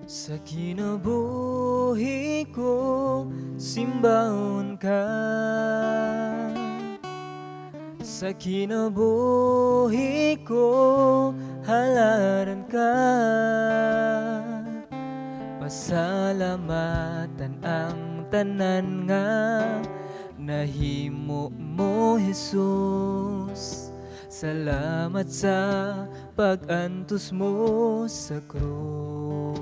Sa kinabuhi ko, simbahon ka. Sa kinabuhi ko, halaran ka. Pasalamatan ang tanan nga nahimo mo, Jesus. Salamat sa pag-antos mo sa krus.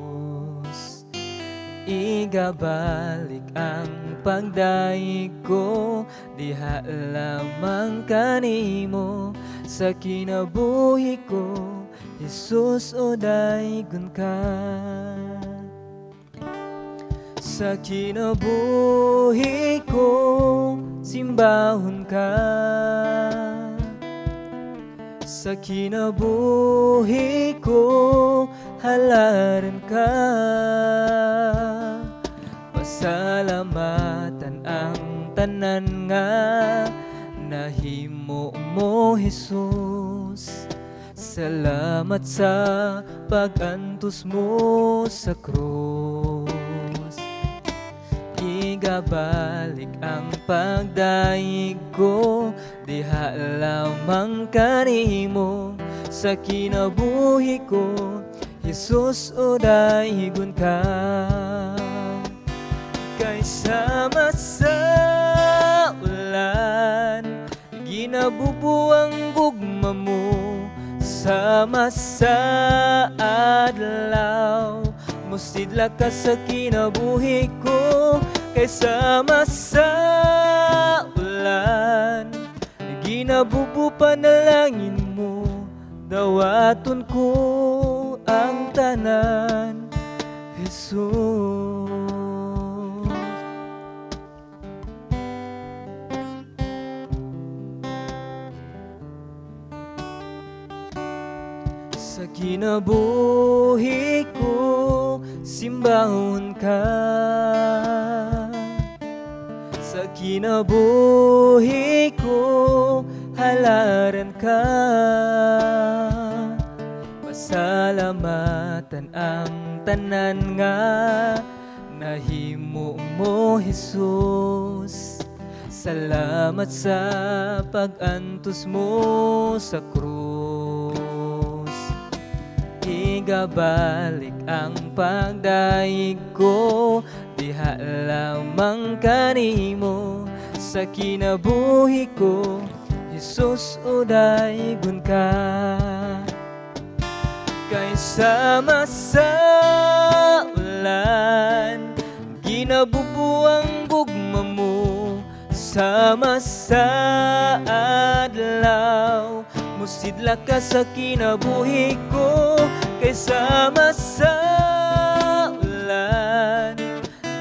Igabalik ang pagdayeg ko, diha lamang kanimo. Sa kinabuhi ko, Jesus, o daygon ka. Sa kinabuhi ko, simbahon ka. Sa kinabuhi ko, halaran ka. Pasalamatan ang tanan nga nahimo mo, Jesus. Salamat sa pag-antos mo sa krus. Igabalik ang pagdayeg ko, diha lamang kanimo. Sa kinabuhi ko, Jesus, o daygon ka. Kay sama sa ulan, ginabubuang gugma mo. Sama sa adlaw, musidla ka sa kinabuhi ko. Kay sama sa ulan, ginabubo panalangin mo. Dawaton ko ang tanan, Jesus. Sa kinabuhi ko, simbahon ka. Sa kinabuhi ko, halaran ka. Pasalamatan ang tanan nga nahimo mo, Jesus. Salamat sa pag-antos mo sa krus. Igabalik ang pagdayeg ko, diha lamang kanimo. Sa kinabuhi ko, Jesus, o daygon ka. Kay sama sa ulan, ginabubuang gugma mo. Sama sa adlaw, musidla ka sa kinabuhi ko. Kay sama sa ulan,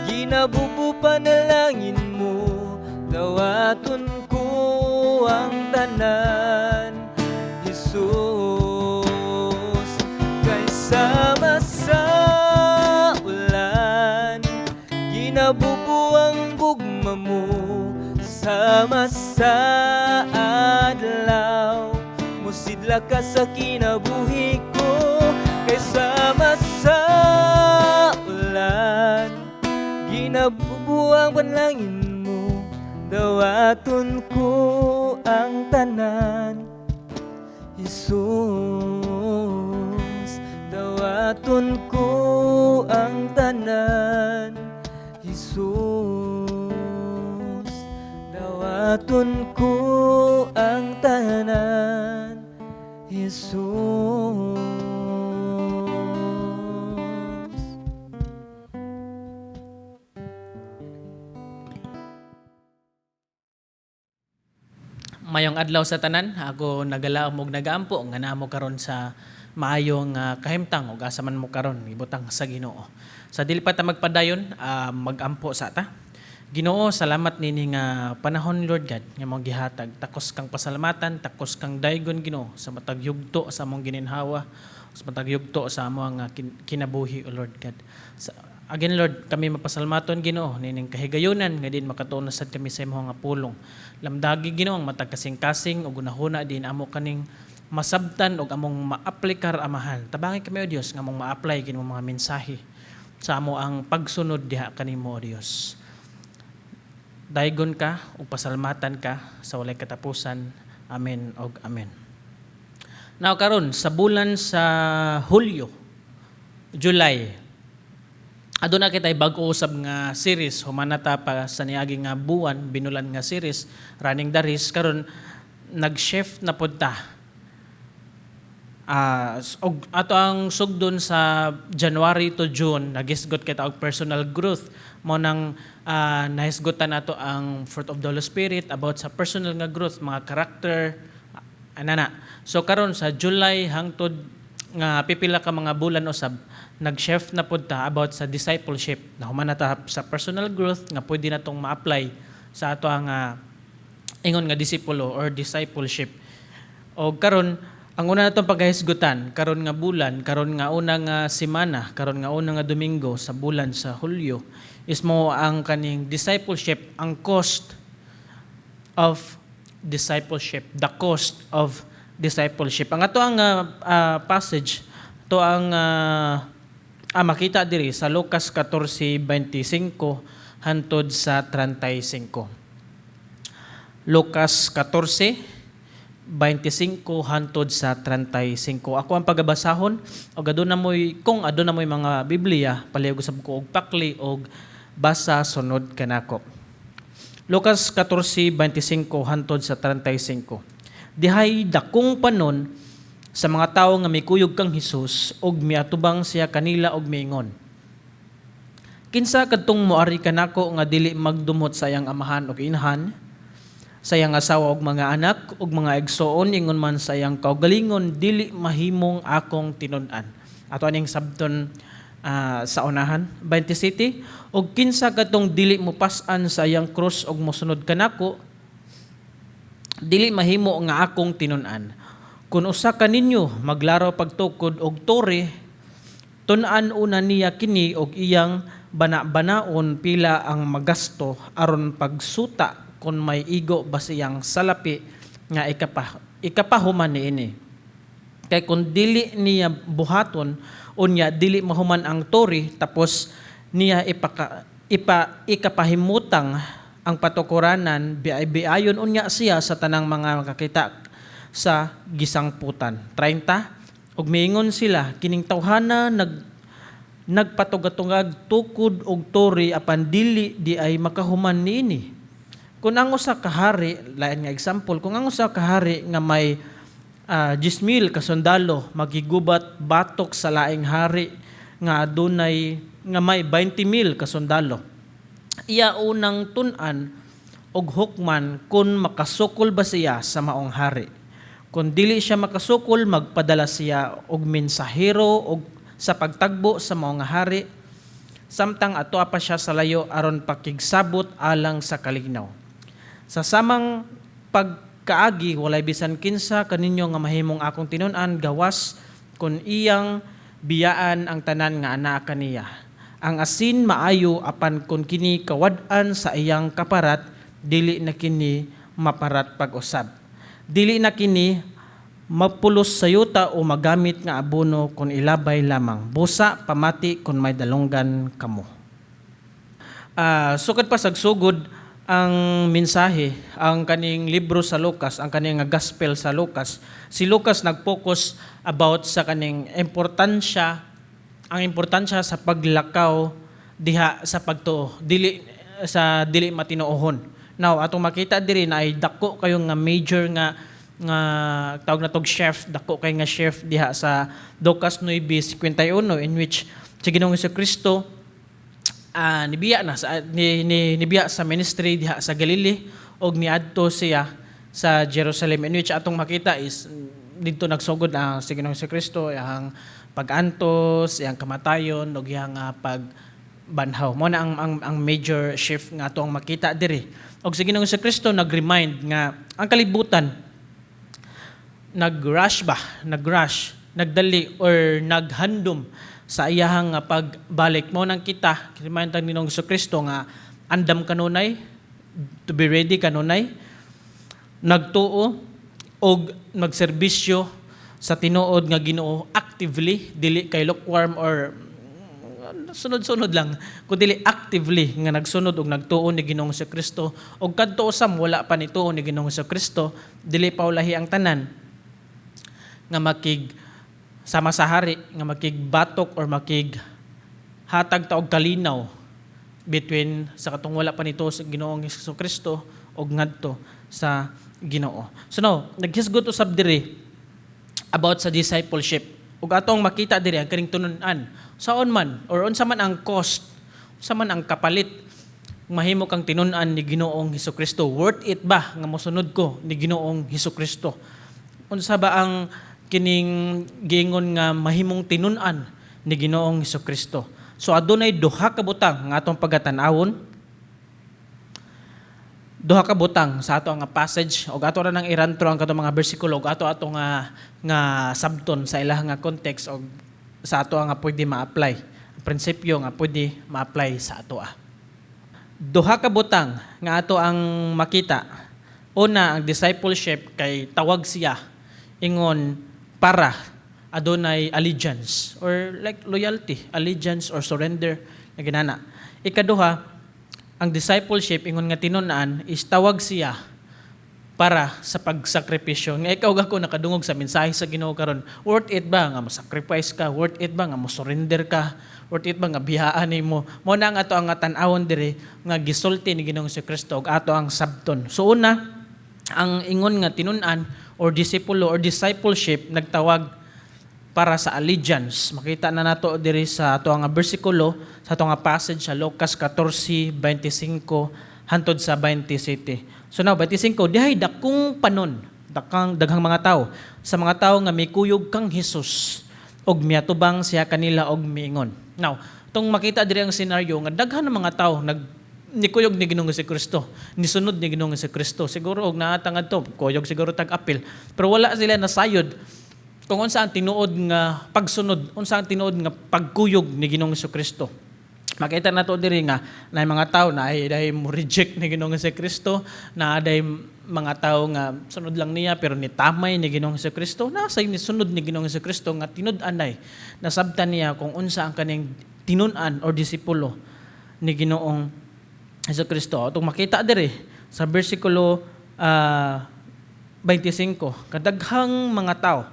ginabubu panalangin mo. Dawaton ko ang tanan, Jesus. Kay sama sa ulan, ginabubuang gugma mo. Sama sa adlaw, musidla ka sa kinabuhi ko. Kay sama sa ulan, ginabubuang panalangin mo. Dawaton ko ang tanan, Jesus. Dawaton ko ang tanan, Jesus. Dawaton ko ang tanan, Jesus. Mayong adlaw sa tanan, ako nagalaom og nagaampo nga namo karon sa maayong kahimtang ug asa man mo karon ibutang sa Ginoo. Sa dili pa ta magpadayon, magampo sa ta. Ginoo, salamat nini nga panahon, Lord God, nga mong gihatag. Takos kang pasalamatan, takos kang daygon, Ginoo, sa matag yugto sa among gininhawa, sa matag yugto sa among kinabuhi, O Lord God. Again, Lord, kami mapasalamaton, Ginoo, nining kahigayunan nga din makatuon na sad kami sa imong nga pulong. Lamdagi, Ginoo, ang matag kasing-kasing ug hunahuna din amo kaning masabtan ug among maaplikar, Amahan. Tabangi kami, O Dios, nga among ma-apply kini mga mensahe sa amo ang pagsunod diha kanimo, O Dios. Daygon ka ug pasalamatan ka sa walay katapusan. Amen og amen. Now karon sa bulan sa Hulyo, July, aduna kitay bag-o usab nga series human na ta pa sa niagi nga buwan, binulan nga series, Running the Race. Karon nag-shift na pud ta. Og ato ang sugdon sa January to June, nagisgot kita og personal growth mo nang nahisgotan nato ang fruit of the Holy Spirit, about sa personal nga growth, mga character anana. So karon sa July hangtod nga pipila ka mga bulan usab, nag-shift na pud ta about sa discipleship. Nahuman na ta sa personal growth nga pwede natong ma-apply sa ato ang ingon nga disipulo or discipleship. O karon ang una natong paghahisgutan karon nga bulan, karon nga una nga semana, karon nga una nga Domingo sa bulan sa Hulyo is mo ang kaning discipleship, ang cost of discipleship, the cost of discipleship. Ang ato ang passage to ang makita diri sa Lucas 14:25 hantod sa 35. Lucas 14:25 hantod sa 35. Ako ang pagabasahon og aduna moy kung aduna moy mga Biblia, palihog usab ko og pakli og basa sunod kanako. Lucas 14:25 hantod sa 35. Dihay dakong panon sa mga tawo nga mikuyog kang Hesus ug miatubang siya kanila og miingon: "Kinsa kadtong moari kanako nga dili magdumot sa iyang amahan ug inahan, sa iyang asawa ug mga anak ug mga igsoon, ingon man sa iyang kaugalingon, dili mahimong akong tinun-an." Ato aning sabton sa unahan. 27, "Ug kinsa kadtong dili mopas-an sa iyang krus ug mosunod kanako, dili mahimo nga akong tinun-an. Kung usa kaninyo maglaraw pagtukod og tore, tun-an una niya kini og iyang bana-banaon pila ang magasto aron pagsuta kung may igo ba siyang salapi nga ikapahuman niini. Kay kung dili niya buhaton, unya dili mahuman ang tore, tapos niya ikapahimutang ang patukuranan, biay-biayon unya siya sa tanang mga makakita sa gisangputan." 30, "Ug miingon sila, kining tawhana nagpatugag-tugag tukod og tore apan dili di ay makahuman niini. Kung ang usa ka hari," lain nga example, "kung ang usa ka hari nga may 10,000 ka sundalo magigubat batok sa laing hari nga adunay nga may 20,000 ka sundalo, iya unang tun-an og hukman kung makasukol ba siya sa maong hari. Kung dili siya makasukol, magpadala siya og mensahero og sa pagtagbo sa maong hari samtang ato pa siya sa layo aron pakigsabot alang sa kalinaw. Sa samang pagkaagi, walay bisan kinsa kaninyo nga mahimong akong tinun-an gawas kun iyang biyaan ang tanan nga anaa kaniya. Ang asin maayo, apan kun kini kawad-an sa iyang kaparat, dili na kini maparat pag-usab. Dili na kini mapulos sa yuta o magamit nga abono kun ilabay lamang. Busa pamati kung may dalunggan kamo." Sukad pa sagsugod ang mensahe, ang kaning libro sa Lucas, ang kaning nga gospel sa Lucas, si Lucas nag-focus about sa kaning importansya, ang importansya sa paglakaw diha sa pagtuo, dili sa dili matinuohon. Now, atong makita diri na ay dako kayo nga major nga nga tawag na tog shift, dako kay nga shift diha sa Lucas 9:51, in which si Ginoong Kristo nibiya na sa ni, ni nibiya sa ministry diha sa Galilee og niadto siya sa Jerusalem, in which atong makita is didto nagsugod ang si Ginoong Kristo, iyang pag-antos, iyang kamatayon ug iyang pag banhaw. Mao na ang major shift nga ato ang makita diri. Og sa Ginoong Kristo nag-remind nga ang kalibutan nag-rush ba, nag-rush, nagdali or naghandom sa iyahang nga pagbalik. Mao nang kita, remind tag Ginoong Kristo nga andam kanunay, to be ready kanunay, nagtuo og magserbisyo sa tinuod nga Ginoo actively, dili kay lukewarm or sunod-sunod lang, kun dili actively nga nagsunod og nagtuo ni Ginoong Kristo. Og kadto usam wala pa nituo ni Ginoong Kristo, dili pa ulahi ang tanan nga makig sama sa hari, nga makigbatok or makig hatag ta og kalinaw between sa katong wala pa nito sa Ginoong Kristo og ngadto sa Ginoo. So now, naghisgot usab diri about sa discipleship. Ug atong makita diri ang kaning tunun-an. Saon man or unsa man ang cost, unsa man ang kapalit mahimo kang tinun-an ni Ginoong Kristo? Worth it ba nga mosunod ko ni Ginoong Kristo? Unsa ba ang kining giingon nga mahimong tinun-an ni Ginoong Kristo? So adunay duha ka butang nga atong pagatan-awon, duha ka butang sa ato nga passage, og ato ra nang irantro ang katong mga bersikulo og ato ato nga sabton sa ilang nga context og sa ato nga pwede ma-apply. Ang prinsipyo nga pwede ma-apply sa ato ah. Duha ka butang nga ato ang makita. Una, ang discipleship kay tawag siya ingon para adunay allegiance or like loyalty, allegiance or surrender na ginana. Ikaduha, ang discipleship ingon nga tinun-an is tawag siya para sa pagsakripisyo. Nga ikaw ako nakadungog sa mensahe sa Ginoo karon, worth it ba nga mo-sacrifice ka? Worth it ba nga mo-surrender ka? Worth it ba nga biyaan nimo? Mao na ang ato ang tan-awon diri nga gisulti ni Ginoong Kristo ug ato ang sabton. So una, ang ingon nga tinun-an or disipulo or discipleship nagtawag para sa allegiance. Makita na nato diri sa ato ang bersikulo, sa ato nga passage sa Lucas 14:25 hantod sa 27. So now 25, dihay dakong panon, dakang daghang mga tao, sa mga tao nga mikuyog kang Hesus og miatubang siya kanila og miingon. Now, tong makita diri ang senaryo nga daghan ng mga tao nag nikuyog ni Ginoong Kristo, nisunod ni Ginoong Kristo. Siguro og naa ta ngadto, kuyog siguro tag apil. Pero wala sila nasayod kung unsa ang tinuod nga pagsunod, unsa ang tinuod nga pagkuyog ni Ginoong Kristo. Makita nato diri nga na mga tao na ay dahil mo reject ni Ginoong Kristo, na aday mga tao nga sunod lang niya pero nitamay ni Ginoong Kristo, na say ni sunod ni Ginoong Kristo nga tinud-anay nasabtan niya kung unsa ang kaning tinun-an or disipulo ni Ginoong Kristo. Atong makita diri sa bersikulo 25, kadaghang mga tao.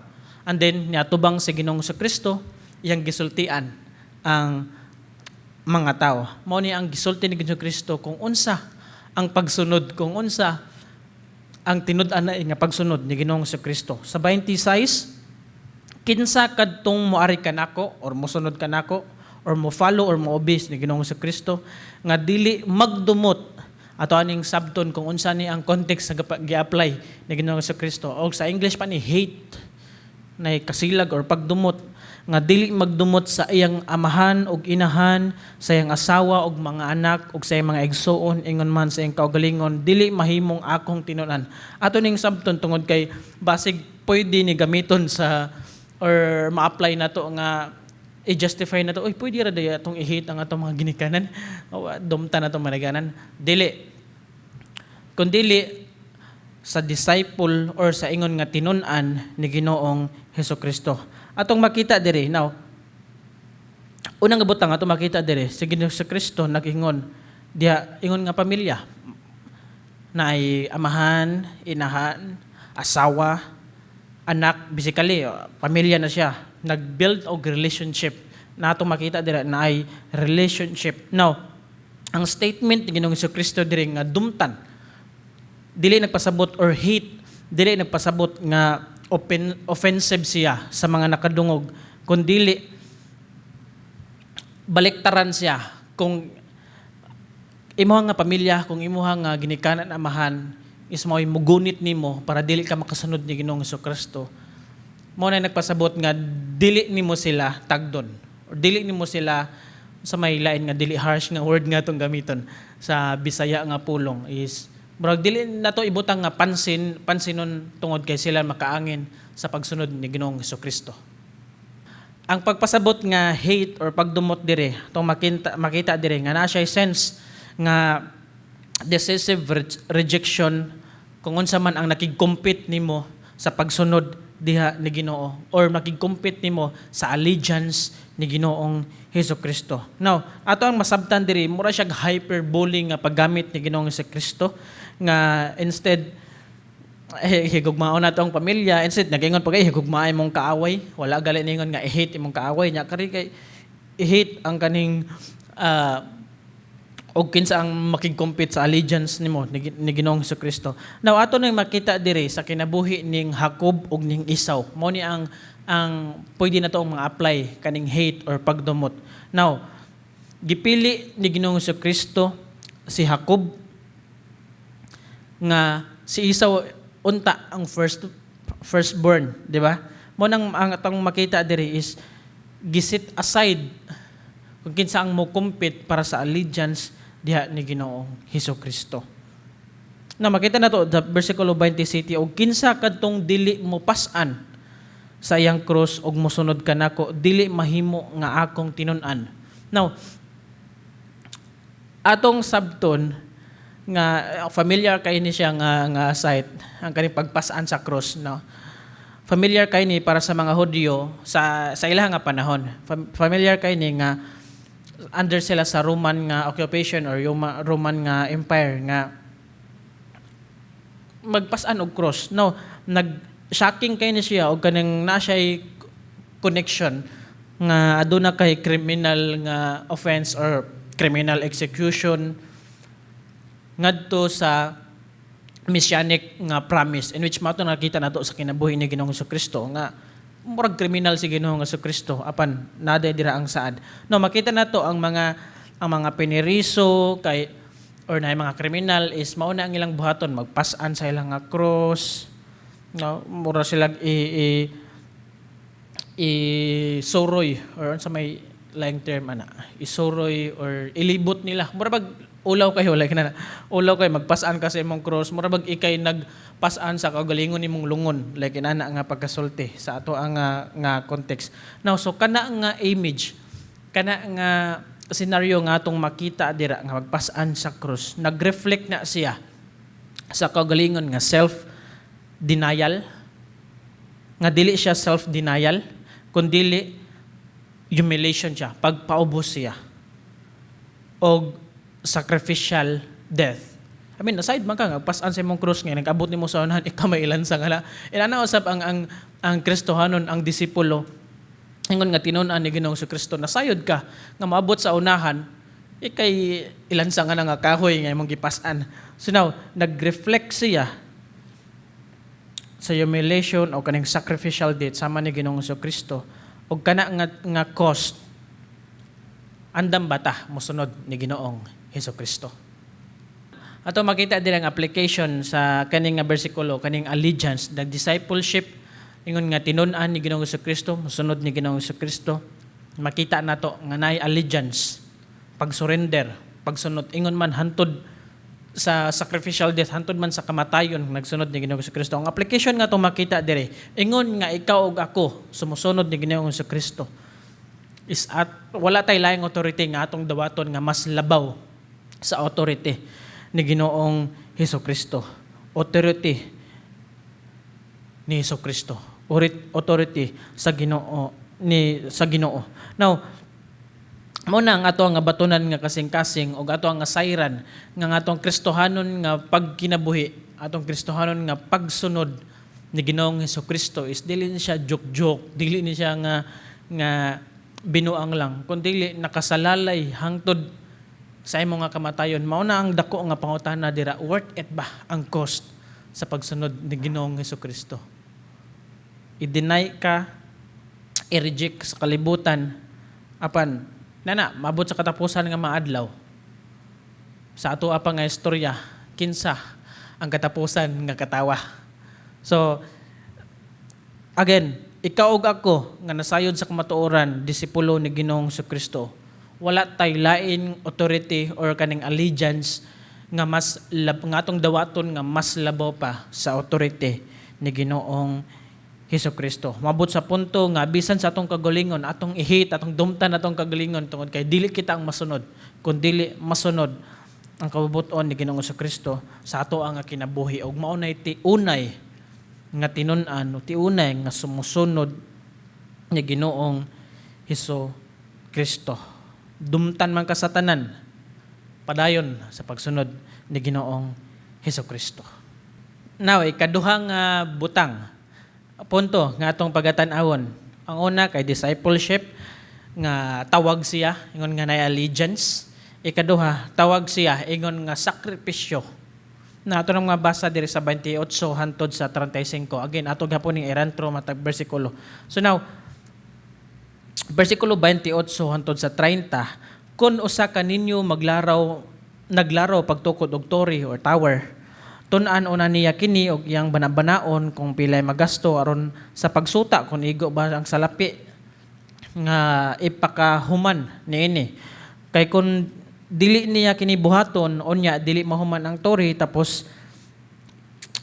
And then niatubang si Ginoong Kristo, iyang gisultian ang mga tao. Mao ni ang gisulti ni Ginoong Kristo kung unsa ang pagsunod, kung unsa ang tinud-an na nga pagsunod ni Ginoong Kristo. Sa 26, kinsa kadtong moari kanako or mosunod kanako or mo follow or mo obey ni Ginoong Kristo nga dili magdumot, ato aning sabton kung unsa ni ang context nga gi-apply ni Ginoong Kristo, og sa English pa ni hate na kasilag or pagdumot, nga dili magdumot sa iyang amahan og inahan, sa iyang asawa og mga anak og sa iyang mga igsuon, ingon man sa iyang kaugalingon, dili mahimong akong tinun-an. Ato ning sabton tungod kay basig pwede ni gamiton sa or ma-apply nato nga i-justify na to, "Uy, pwede ra diay atong i-hate ang atong mga ginikanan. O, dumta na atong managanan." Dili. Kung dili sa disciple or sa ingon nga tinun-an ni Ginoong Hesus Kristo. Atong makita diri now, unang butang atong makita diri, si Ginoong Kristo nag-ingon diha ingon nga pamilya na ay amahan, inahan, asawa, anak, basically pamilya na siya. Nag-build og relationship. Na atong makita diri na ay relationship. Now, ang statement ni Ginoong Kristo diri nga dumtan, dili nagpasabot or hate, dili nagpasabot nga open offensive siya sa mga nakadungog, kundili baliktaran siya. Kung imuha nga pamilya, kung imuha nga ginikanan, amahan is mao'y mugunit nimo para dili ka makasunod ni Ginoong Kristo, mao na nagpasabot nga dili nimo sila tagdon or dili nimo sila Sa may lain nga dili harsh nga word nga atong gamiton sa Bisaya nga pulong is murag dili nato ibutang nga pansin pansinon tungod kay sila makaangin sa pagsunod ni Ginoong Kristo. Ang pagpasabot nga hate or pagdumot dire, tong makita dire nga naa siya sense nga decisive rejection kung unsa man ang nakig-compete nimo sa pagsunod diha ni Ginoo or makig-compete nimo sa allegiance ni Ginoong Hesus Kristo. Now, ato ang masabtan diri, mura siya hyperbole nga paggamit ni Ginoong Hesus Kristo nga instead eh, higugmaon nato ang pamilya, instead nagingon pa kay higugmaa imong kaaway, wala gali ningon nga i-hate imong kaaway nya kari kay i-hate ang kaning og kinsa ang makig-compete sa allegiance nimo ni Ginoong Kristo. Now, ato nang makita diri sa kinabuhi ning Jacob ug ning Esau. Mao ni ang pwede na to ang mga apply kaning hate or pagdumot. Now, gipili ni Ginoong Kristo si Jacob nga si Esau unta ang firstborn, di ba? Mo nang ang atong makita diri is gi-set aside kung kinsa ang mo compete para sa allegiance diha ni Ginoong Hesus Kristo. Na makita na to the versikulo 27, "Og kinsa kadtong dili mo pas-an sa iyang krus og mosunod kanako, dili mahimo nga akong tinun-an." Now, atong sabton nga familiar kay ni siya nga site, ang kaning pagpasan sa cross, no? Familiar kay ni para sa mga Hudyo sa ilang nga panahon. Familiar kay ni nga under sila sa Roman nga occupation or yung Roman nga empire nga magpasan og cross, no? Nag shocking kay ni siya og kaning na siya connection nga aduna kay criminal nga offense or criminal execution ngadto sa messianic nga promise, in which mato nakita nato sa kinabuhi ni Ginoong Kristo nga murag kriminal si Ginoong Kristo apan nada dira ang saad. No, makita nato ang mga piniriso kay or na mga kriminal is mao na ang ilang buhaton, magpas-an sa ilang nga cross, no? Mura sila i i suroy or sa may laing term ana, isuroy or ilibot nila. Mura bag ulaw kayo, like na ulaw kayo magpasan ka sa imong cross, mura bag ikay nagpasan sa kaugalingon nimong lungon, like inana nga pagkasulti sa ato ang nga context. Now, so kana nga image, kana nga scenario nga atong makita dira nga magpasan sa cross, nagreflect na siya sa kaugalingon nga self denial, nga dili siya self denial kundili humiliation siya, pagpaubos siya og sacrificial death. I mean, aside man ka nga pasan sa imong cross nga nag-abot nimo sa unahan, ikaw may ilansa nga la. Inana usab ang Kristohanon, ang disipulo, ingon nga tinun-an ni Ginoong Kristo, nasayod ka nga maabot sa unahan, ikay ilansa nga na nga kahoy nga imong gipas-an. So now, nag-reflect siya sa humiliation o kaning sacrificial death sama ni Ginoong Kristo og kana nga cost, andam bata mosunod ni Ginoong Hesus Kristo. Ato makita din ang application sa kaning nga bersikulo, kaning allegiance, the discipleship, ingon nga tinun-an ni Ginoong Kristo, mosunod ni Ginoong Kristo. Makita nato nga naay allegiance, pag-surrender, pagsunod ingon man hantod sa sacrificial death, hantod man sa kamatayon, nagsunod ni Ginoong Kristo. Ang application nga atong makita dire, ingon nga ikaw ug ako sumusunod ni Ginoong Kristo is at wala tay laing authority nga atong dawaton nga mas labaw sa authority ni Ginoong Hesus Kristo. Authority ni Hesus Kristo. Authority sa Ginoo ni sa Ginoo. Now, mo na ang ato nga batunan nga kasing-kasing og ato nga sayran nga ang atong Kristohanon nga pagkinabuhi, atong Kristohanon nga pagsunod ni Ginoong Hesus Kristo is dili ni siya joke-joke, dili ni siya nga binuang lang, kundi nakasalalay hangtod sa imong nga kamatayon. Mao na ang dako nga pangutana dira, worth it ba ang cost sa pagsunod ni Ginoong Hesus Kristo? I-deny ka, i-reject sa kalibutan, apan nana maabot sa katapusan nga maadlaw sa ato pa nga istorya, kinsa ang katapusan nga katawa? So again, ikaw ug ako nga nasayod sa kamatuoran, disipulo ni Ginoong Kristo. Wala tay lain authority or kaning allegiance nga mas nga atong dawaton nga mas labaw pa sa authority ni Ginoong Hesus Kristo. Mabot sa punto nga bisan sa atong kagalingon, atong i-hate, atong dumtan atong kagalingon tungod kay dili kita ang masunod, kun dili masunod ang kabubut-on ni Ginoong Hesus Kristo sa ato ang kinabuhi ug mao nay tiunay nga tinun-an o tiunay nga sumusunod ni Ginoong Hesus Kristo. Dumtan man ka sa tanan, padayon sa pagsunod ni Ginoong Hesus Kristo. Now, ikaduhang butang, punto nga atong pagatan-awon. Ang una kay discipleship nga tawag siya ingon nga nay allegiance. Ikaduha, tawag siya ingon nga sakripisyo. Na ato nang mabasa diri sa 28 hantod sa 35. Again, ato gihapon ning irentro matag bersikulo. So now, bersikulo 28 hantod sa 30, "Kung usa ka ninyo maglaraw naglaraw pagtukod og tore or tower, tun-an una niya kini og iyang banabanaon kung pilay magasto aron sa pagsuta, kung igo ba ang salapi nga ipakahuman niini. Kay kung dili niya kini buhaton, unya dili mahuman ang tore, tapos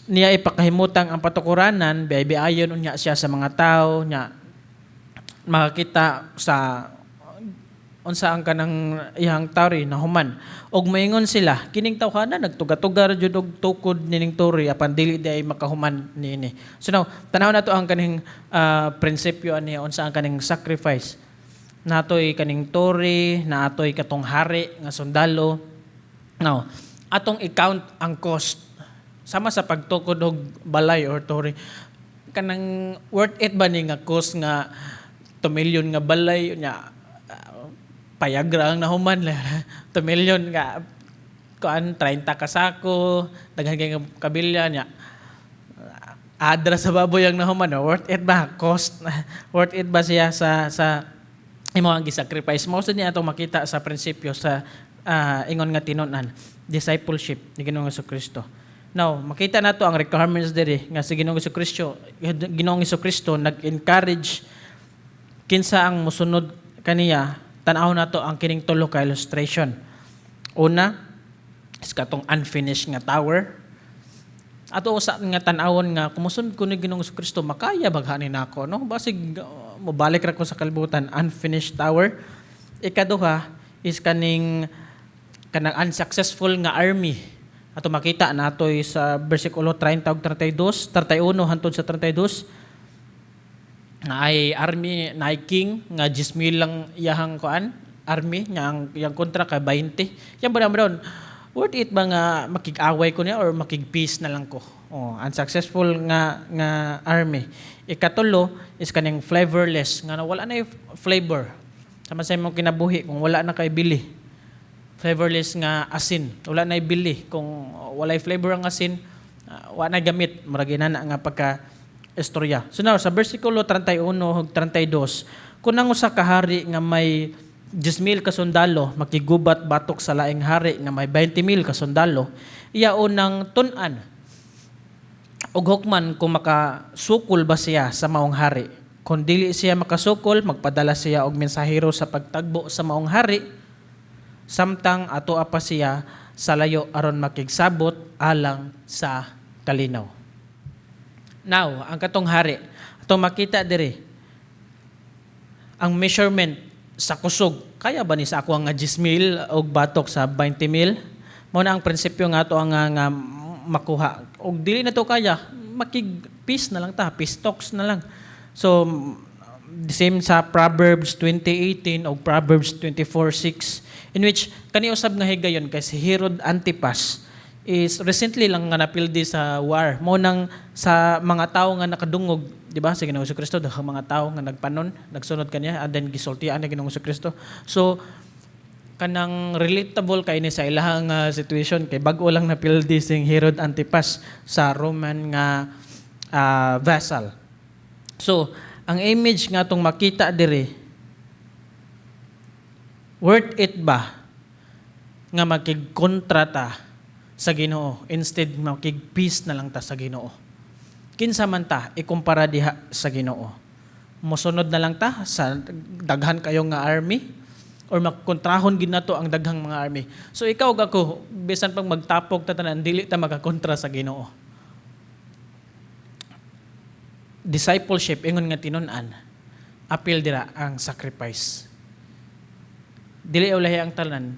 niya ipakahimutang ang patukuranan, biay-biayon unya siya sa mga tao nya makakita sa unsa ang kanang iyang tore nahuman. Og moingon sila, 'Kining tawhana nagtuga-tuga ra jud og tukod nining tore apan dili diay makahuman niini.'" So now, tanaw nato ang kaning prinsipyo ani, unsa ang kaning sacrifice. Natoy kaning tore, naatoy katong hari nga sundalo. Now, atong i-count ang cost sama sa pagtukod og balay or tore. Kanang worth it ba ni nga cost nga 2 million nga balay, nya payag ra ang nahuman? 2 million nga kuan, 30 ka sako, daghan kay nga kabilya, nya adra sa baboy ang nahuman, no? Worth it ba cost? Worth it ba siya sa imo ang gisacrifice mo? Sa niya atong makita sa prinsipyo sa ingon nga tinun-an, discipleship ni Ginoong Kristo. Now, makita nato ang requirements diri nga si Ginoong Kristo nag-encourage kinsa ang musunod kaniya. Tan-aw nato ang kining tulo ka illustration. Una is katong unfinished nga tower. Ato usa nga tan-awon nga kung musunod ko ni Ginoong Kristo, makaya ba gani nako, no? Basig mobalik ra ko sa kalibutan. Unfinished tower. Ikaduha is kaning kanang unsuccessful nga army. Ato makita natoy sa bersikulo 30 ug 32, 31 hantod sa 32, na ay army na ay king nga 10,000 lang iyahang kuan army nga ang iyang kontra kay 20. Yan ba naman, worth it ba nga makig-away ko niya or makig-peace na lang ko? Oh, unsuccessful nga army. Ikatulo is kaning flavorless nga wala na yung flavor, sama sa imong kinabuhi kung wala na kay bili. Flavorless nga asin, wala na bili. Kung walay flavor ang asin, wala na gamit. Murag inana nga pagka istorya. So now, sa bersikulo 31 ug 32, "Kung ang usa ka hari nga may 10,000 ka sundalo makigubat batok sa laing hari nga may 20,000 ka sundalo, iya unang tun-an ug hukman kung makasukol ba siya sa maong hari. Kung dili siya makasukol, magpadala siya og mensahero sa pagtagbo sa maong hari samtang ato pa siya sa layo aron makigsabot alang sa kalinaw." Now, ang katong hari, atong makita diri ang measurement sa kusog. Kaya ba ni sa ako nga 10,000 og batok sa 20,000? Mao na ang prinsipyo nga ato ang nga makuha. Og dili na to kaya, makig peace na lang ta, peace talks na lang. So the same sa Proverbs 20:18 o Proverbs 24:6, in which kani usab nga higayon kay si Herod Antipas is recently lang nga napildi sa war. Mo nang sa mga tao nga nakadungog, di ba? Sa Ginoong Kristo, daghang mga tao nga nagpanon, nagsunod kaniya, and then gisultian ni Ginoong Kristo. So kanang relatable kay ni sa ilahang situation kay bag-o lang napildi sing Herod Antipas sa Roman nga vessel. So, ang image nga atong makita diri, worth it ba nga makigkontrata sa Ginoo instead makig-peace na lang ta sa Ginoo? Kinsa man ta ikumpara diha sa Ginoo? Mosunod na lang ta sa daghan kayo nga army Or makontrahon gid nato ang daghang mga army. So ikaw ug ako, bisan pag magtapok ta tanan, dili ta makakontra sa Ginoo. Discipleship, ingon nga tinun-an, apil dira ang sacrifice. Dili ulahi ang tanan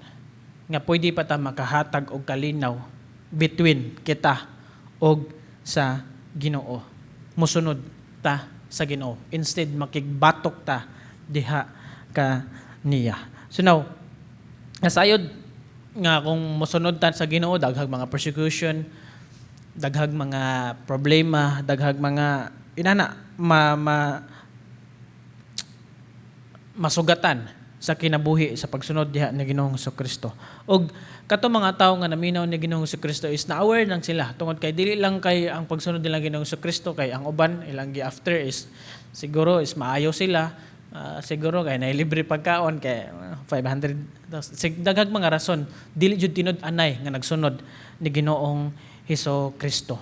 nga pwede pa ta makahatag og kalinaw between kita og sa Ginoo. Musunod ta sa Ginoo. Instead, makigbatok ta diha ka niya. So now, nasayod nga kung mosunod ta sa Ginoo, daghag mga persecution, daghag mga problema, daghag mga inana ma, ma masugatan sa kinabuhi sa pagsunod diha ni Ginoong Kristo. Og kato mga tawo nga naminaw ni Ginoong Kristo is na-aware lang sila tungod kay dili lang kay ang pagsunod nila Ginoong Kristo, kay ang uban ilang gi-after is siguro is maayo sila, siguro kay naay libre pagkaon, kay 500 daghag mga rason, dili jud tinud anay nga nagsunod ni Ginoong Hesus Kristo.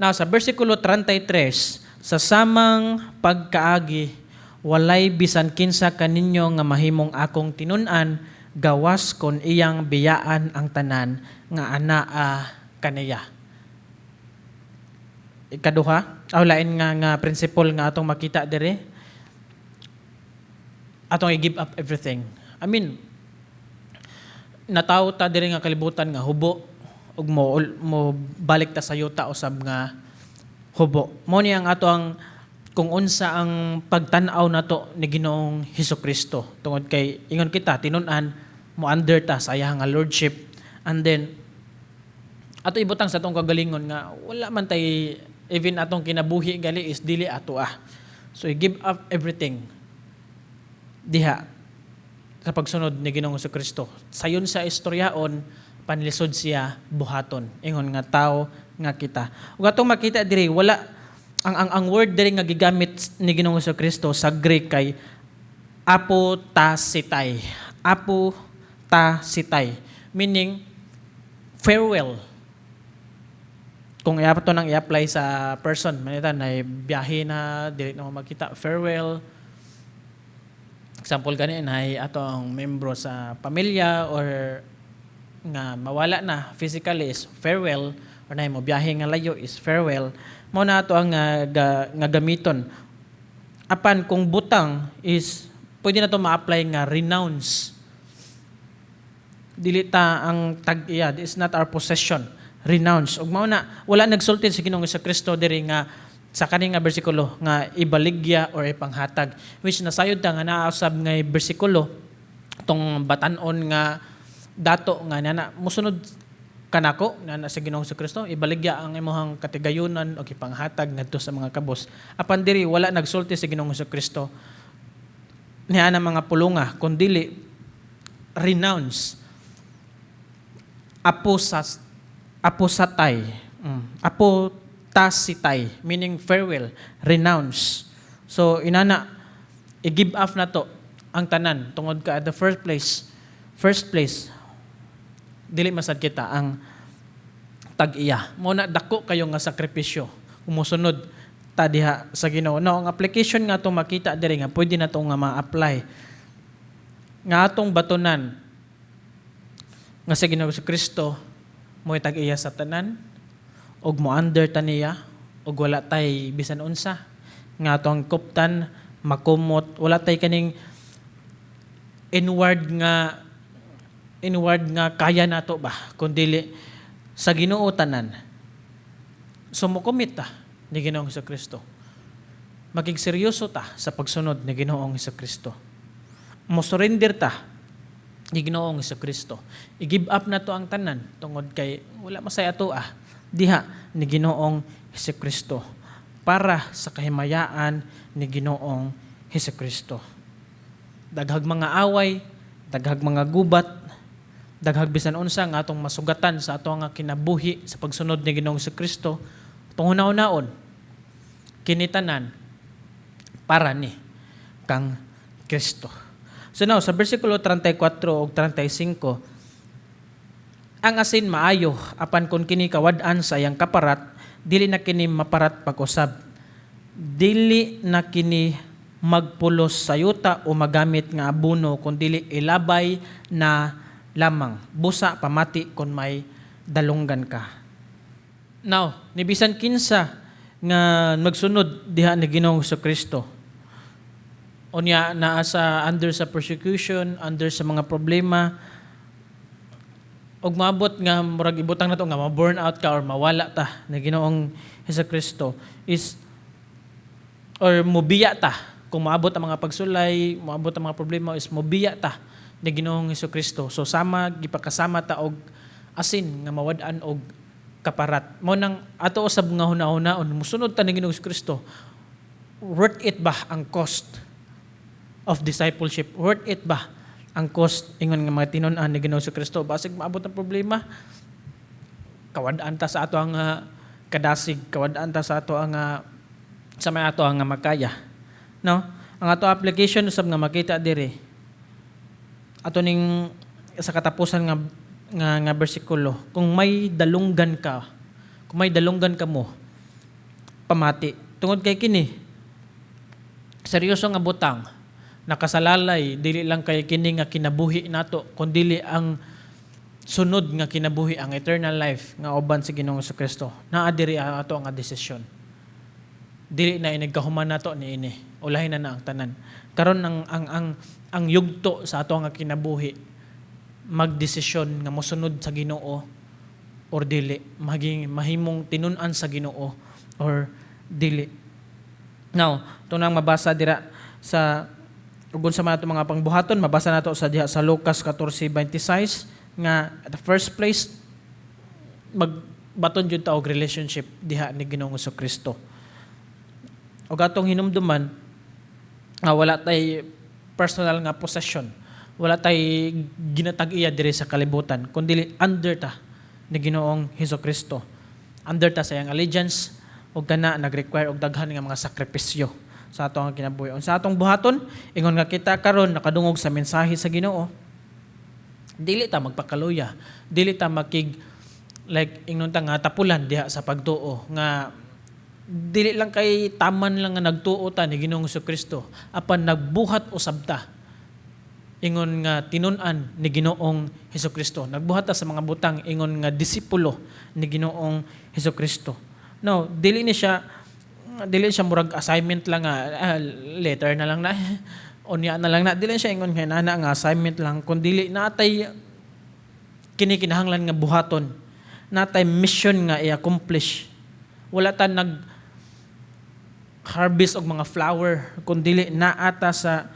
Now, sa versikulo 33, "Sa samang pagkaagi, walay bisan kinsa kaninyo nga mahimong akong tinun-an gawas kon iyang biyaan ang tanan nga anaa kaniya." Ikaduha, aw lain nga principle nga atong makita diri, atong i-give up everything. I mean, natawo ta diri nga kalibutan nga hubo ug mo balik ta sa yuta usab nga hubo. Mo ni ang ato ang kung unsa ang pagtan-aw nato ni Ginoong Hesus Kristo, tungod kay ingon kita tinun-an, mo under ta sa iyang nga lordship, and then ato ibutang sa atong kagalingon nga wala man tay, even atong kinabuhi gali is dili ato ah. So i-give up everything diha sa pagsunod ni Ginoong Kristo. Sayon sa istoryaon, panlisod siya buhaton. Ingon nga tao nga kita. Ug atong makita diri, wala ang word diri nga gigamit ni Ginoong Kristo sa Greek kay apotasitai. Apotasitai, meaning farewell. Kung i-ato nang i-apply sa person, manita na biyahe na, dili na mo magkita, farewell. Example gani na atong membro sa pamilya or nga mawala na physically is farewell, or na mo biyahe nga layo is farewell. Mao na ato ang nga gamiton. Apan kung butang is pwede na to ma-apply nga renounce. Dili ta ang tag-iya, it's not our possession. Renounce. Ug mao na wala nagsulti si Ginoong Kristo diri nga sa kani nga bersikulo nga ibaligya or ipanghatag, which nasayod ta nga nausab nga bersikulo tong batanon nga dato nga nana musunod kanako nana sa Ginoong Kristo, ibaligya ang imong katigayunan o ipanghatag ngadto sa mga kabos. Apan diri wala nagsulti si Ginoong Kristo niya na mga pulunga, kundili renounce, aposatay, apotasitay, meaning farewell, renounce. So inana, i-give up na to ang tanan tungod ka at the first place dili masad kita ang tag-iya. Mo na dako kayo nga sakripisyo kung mosunod ta diha sa Ginoo. No, ang application nga atong makita diri nga pwede na to nga ma-apply nga atong batunan nga sa Ginoo sa Kristo mo tag-iya sa tanan ug mo under ta niya ug wala tay bisan unsa nga atong kuptan, makumot, wala tay kaning inward nga kaya nato ba, kundili sa Ginoo tanan. So mo-commit ta ni Ginoong Kristo, magigseryoso ta sa pagsunod ni Ginoong Kristo, mo surrender ta ni Ginoong Kristo, i-give up na to ang tanan tungod kay wala masay ato ah diha ni Ginoong Kristo para sa kahimayaan ni Ginoong Kristo. Daghag mga away, daghag mga gubat, daghag bisan unsa nga atong masugatan sa ato nga kinabuhi sa pagsunod ni Ginoong Kristo, atong hunahunaon kini tanan para ni kang Kristo. So now, sa versikulo 34 ug 35, "Ang asin maayo, apan kung kini kawad-an sa iyang kaparat, dili na kini maparat pag-usab. Dili na kini Magpulos sa yuta o magamit nga abono kun dili ilabay na lamang. Busa pamati kon may dalunggan ka. Now, ni bisan kinsa nga magsunod diha ni Ginoong Kristo. Unya naa sa under sa persecution, under sa mga problema, ug maabot nga murag ibutang nato nga ma-burn out ka or mawala ta ni Ginoong Kristo is or mubiya ta kung maabot ang mga pagsulay, maabot ang mga problema is mubiya ta ni Ginoong Kristo. So sama gipakasama ta og asin nga mawad-an og kaparat. Mao nang ato usab nga hunahuna-on, musunod ta ni Ginoong Kristo. Worth it ba ang cost of discipleship? Worth it ba ang cost ingon nga mga tinun-an ni Ginoong Kristo? Basig maabot ang problema, kawad-an ta sa ato ang kadasig, kawad-an ta sa ato ang sa may ato ang makaya. No? Ang ato application usab nga makita diri ato ning sa katapusan nga bersikulo, kung may dalunggan ka, kung may dalunggan ka mo, pamati. Tungod kay kini, seryoso nga butang, nakasalalay, dili lang kay kini nga kinabuhi nato, kundili ang sunod nga kinabuhi, ang eternal life nga uban sa Ginoong Kristo. Naa diri ang ato nga desisyon. Dili na inigkahuman nato niini. Ulahin na na ang tanan. Karon ang yugto sa ato nga kinabuhi, magdesisyon nga mosunod sa Ginoo or dili, maging mahimong tinun-an sa Ginoo or dili. Now, ito nang mabasa dira sa ug unsa man ato mga pangbuhaton, mabasa nato sa diha sa Lucas 14:26 nga at the first place, magbaton jud ta og relationship diha ni Ginoong Kristo. Ug atong hinumduman nga wala tay personal nga possession. Wala tay ginatag-iya diri sa kalibutan kundi under ta ni Ginoong Hesus Kristo. Under ta sa iyang allegiance ug kana nag-require og daghan nga mga sakripisyo sa atong kinabuhi. Unsa atong buhaton, ingon nga kita karon nakadungog sa mensahe sa Ginoo, dili ta magpakaluya, dili ta makig like ingnon ta nga tapulan diha sa pagtuo nga dili lang kay taman lang nga nagtuo ta ni Ginoong Kristo, apan nagbuhat usab ta ingon nga tinun-an ni Ginoong Kristo. Nagbuhat ta sa mga butang ingon nga disipulo ni Ginoong Kristo. No, dili siya murag assignment lang nga later na lang na, unya na lang na. Dili siya ingon nga nana nga assignment lang, kun dili natay kini kinahanglan nga buhaton, natay mission nga i-accomplish. Wala ta nag harvest og mga flower kun dili naa ta sa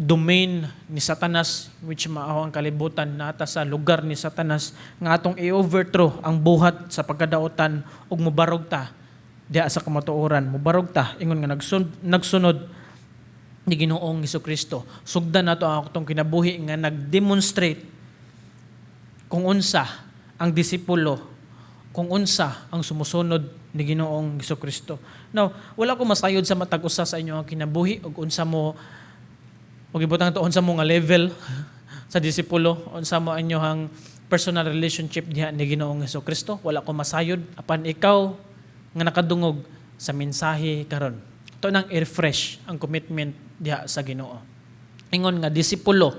domain ni Satanas, which mao ang kalibutan, naa ta sa lugar ni Satanas nga atong i-overthrow ang buhat sa pagkadaotan ug mobarog ta diha sa kamatuoran, mobarog ta ingon nga nagsunod ni Ginoong Kristo. Sugdan nato ang atong kinabuhi nga nag-demonstrate kung unsa ang disipulo, kung unsa ang sumusunod ni Ginoong Kristo. Now, wala ko masayod sa matag usa sa inyo ang kinabuhi ug unsa mo ug ibutang to, unsa mo nga level sa disipulo, unsa mo inyohang personal relationship diha ni Ginoong Kristo. Wala ko masayod, apan ikaw nga nakadungog sa mensahe karon, to nang i-refresh ang commitment diha sa Ginoo. Ingon nga disipulo,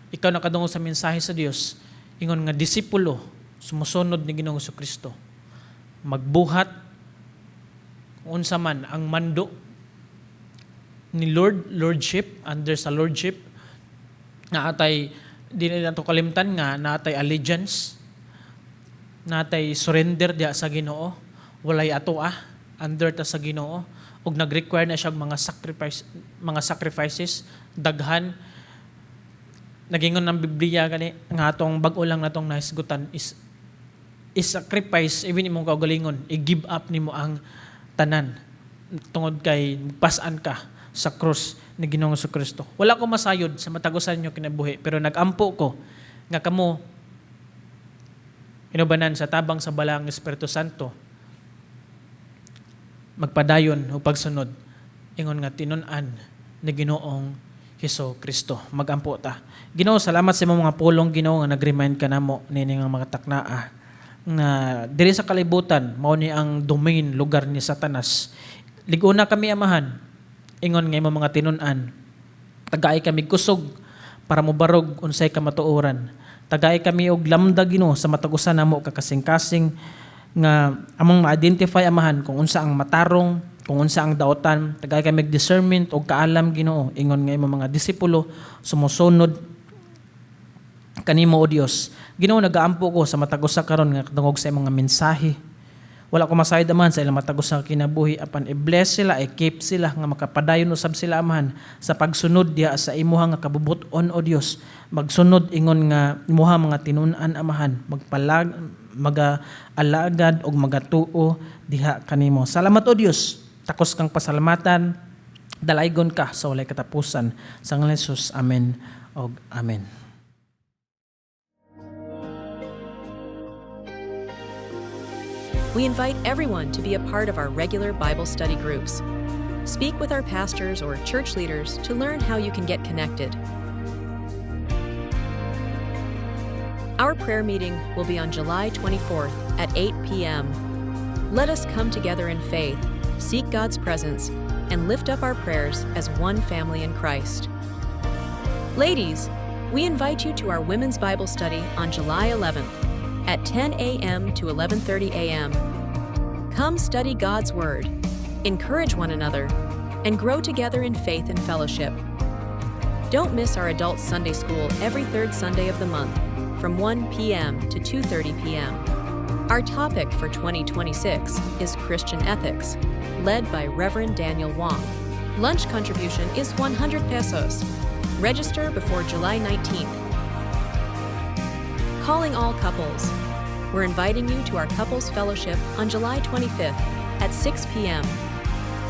ikaw nakadungog sa mensahe sa Dios, ingon nga disipulo, sumusunod ni Ginoong Kristo. Magbuhat kung unsa man ang mando ni Lord, lordship, under sa lordship, nga atay di na nato kalimtan nga naatay allegiance, natay surrender diha sa Ginoo, walay ato under ta sa Ginoo ug nag-require na siya og mga sacrifices daghan. Nagingon ng Biblia gani nga atong bag-o lang natong nahisgutan is i-sacrifice even imong kaugalingon, i-give up nimo ang tanan tungod kay pasan ka sa krus ni Ginoong Kristo. Wala ko masayod sa matag usa ninyo kinabuhi, pero nagampo ko nga kamo inubanan sa tabang sa Balaang Espiritu Santo magpadayon o pagsunod ingon nga tinun-an ni Ginoong Hesus Kristo. Magampo ta. Ginoo, salamat sa imong mga pulong, Ginoo, nga nag-remind ka namo niini nga mga taknaa nga diri sa kalibutan mao ni ang domain, lugar ni Satanas. Lig-una kami, Amahan. Ingon nga imong mga tinun-an. Tagai kami kusog para mobarog unsay kamatuoran. Tagai kami og lambda, Ginoo, sa matag usa namo ka kasing-kasing nga among ma-identify, Amahan, kung unsa ang matarong, kung unsa ang daotan. Tagai kami og discernment og kaalam, Ginoo, ingon nga imong mga disipulo sumusunod kanimo, O Dios. Ginoo, nagaampo ko sa matag usa karon nga kadungog sa imong mga mensahe. Wala ko masayod, Amahan, sa ilang matag usa ka kinabuhi apan i-bless sila, i-keep sila nga makapadayon usab sila, Amahan, sa pagsunod diha sa imuha nga kabubut-on, O Dios. Magsunod ingon nga imuha mga tinun-an, Amahan, magpalag maga-alagad og magatuo diha kanimo. Salamat, O Dios. Takos kang pasalamatan. Dalaygon ka sa walay katapusan. Sa ngalan ni Jesus. Amen og amen. We invite everyone to be a part of our regular Bible study groups. Speak with our pastors or church leaders to learn how you can get connected. Our prayer meeting will be on July 24th at 8 p.m. Let us come together in faith, seek God's presence, and lift up our prayers as one family in Christ. Ladies, we invite you to our Women's Bible Study on July 11th at 10 a.m. to 11:30 a.m. Come study God's Word, encourage one another, and grow together in faith and fellowship. Don't miss our adult Sunday school every third Sunday of the month from 1 p.m. to 2:30 p.m. Our topic for 2026 is Christian ethics, led by Reverend Daniel Wong. Lunch contribution is 100 pesos. Register before July 19th. Calling all couples. We're inviting you to our couples fellowship on July 25th at 6 p.m.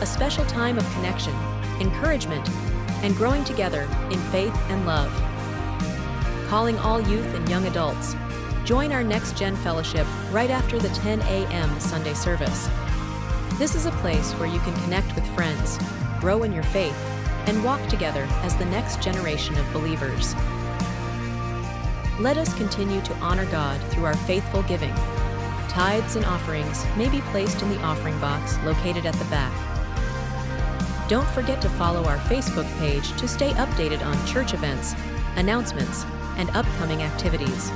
A special time of connection, encouragement, and growing together in faith and love. Calling all youth and young adults. Join our Next Gen Fellowship right after the 10 a.m. Sunday service. This is a place where you can connect with friends, grow in your faith, and walk together as the next generation of believers. Let us continue to honor God through our faithful giving. Tithes and offerings may be placed in the offering box located at the back. Don't forget to follow our Facebook page to stay updated on church events, announcements, and upcoming activities.